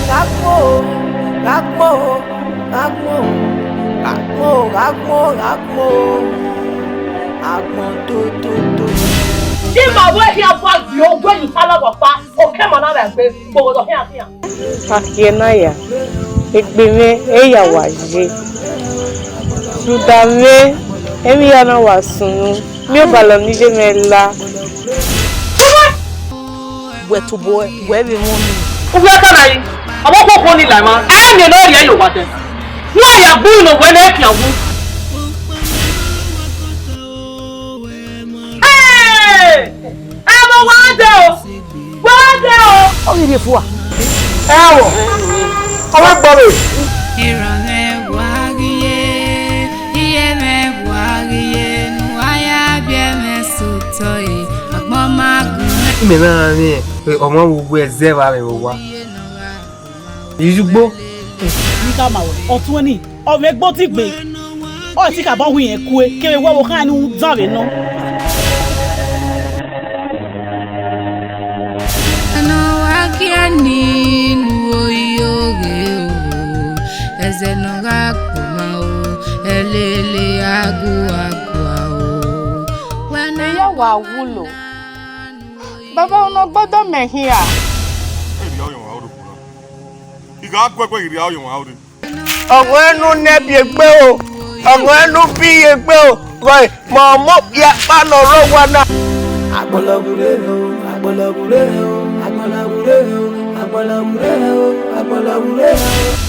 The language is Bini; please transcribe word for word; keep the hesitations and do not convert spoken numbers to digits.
Gha gbọn o, gha gbọn o, gha gbọn o, gha gbọn o, gha gbọn o, gha gbọn o, agbọn to to to. Te ima vbe khian gua gie ogue ye Osanobua ọkpa, okẹn ma na vbe gbe, gbogbo khian khian. Akhiẹ na ya, egbe mwẹ, e ya wa ye. Rhunmwuda mwẹ, emwi hia na wa sunu, miẹn obalọ ne iye mwẹ la. Wẹ tobọ wẹ vbe mwẹ ọnii. Uwẹ ka na yi, ọmọ koko ni la emwa, ẹ miẹn ne ọ rhie ye owa dẹ. Ne uwa ya gbe unu wẹ ne ẹ fian wu. Hey! Ẹ vbe wa dẹ o, wa dẹ o. Ọ ghi rhie fua. Ẹ vbọ, ọ vbe gbọ vbe. Erha mwẹ wa ghi ye, iye mwẹ wa ghi ye, ne uwa ya biẹ mwẹ sẹ otọ e, agbọn ma gu mwẹ. Imẹ na mwẹ ọmwa vbe uwu ẹzẹ evba mwẹ vbe owa. Izugbo. Ni khama wẹ, ọ tuẹn ni, ọ mwẹ egbe otigbe. Ọ ti ka bọ hu irẹn kue, kevbe wẹ vbe okhan ni u dan vbe nọ. Ẹnọ wa gie ni nu oyi oghe o, ẹzẹ ne ọ gha kpoma o, ẹlele agua agua o. Wẹ ne ya wa wulo. Baba, unu gbọdọ mẹ hia. Ẹ rhie ọyọnmwa oro kpọnọ. I gha gu ẹguẹ ghi rhie ọyọnmwa oro. Ọghọẹn ne u nẹ biẹ egbe o, ọghọẹn ne u biẹ egbe o, ghọe, ma ọmọ okpia kpa ne ọ rre owa na. Agbọlọghure o, agbọlọghure o, agbọlọghure o, agbọlọghure o, agbọlọghure o.